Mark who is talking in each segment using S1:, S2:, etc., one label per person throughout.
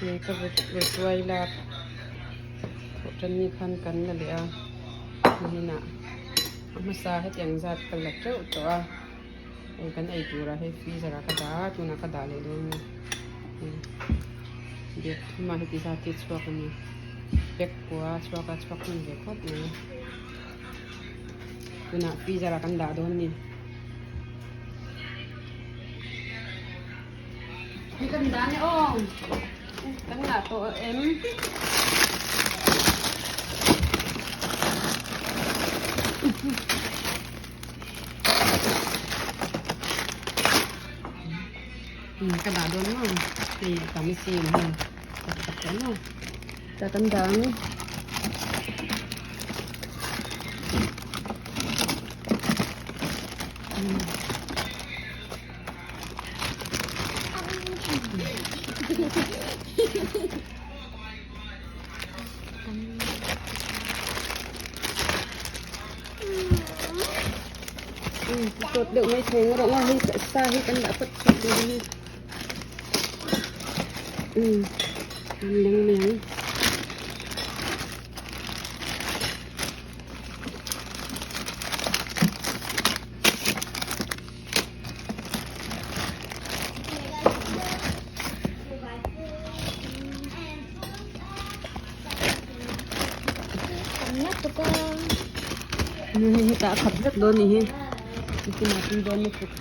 S1: Hei ka rawtuai lak thawhtanni khan kan la leh a hmunah a hmasa hetiang zat ka la teuh tawh a hei kan ei turah hei freezer ah ka dah a tunah ka dah leh dawn a ni hei bag thumah heti zat hi a chhuak a ni bag kua a chhuak a chhuak hman ve khawp mai tunah freezer ah kan dah dawn a ni. Hei kan dah ni aw kan ngah tawh em. Ka dah dawn maw hei tam si hei tak tak tawh maw ta kan dah ang. Tawt deuh mai thei rawh nga hei sa hi kan dah phawt phawt dawn a ni. An leng mai ang. Hei hetah a khat vek dawn a nih hi nitin a tui dawn lutuk.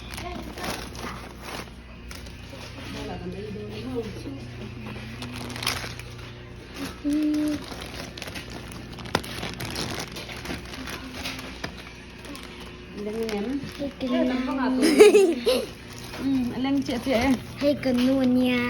S2: Hei ka nu nia.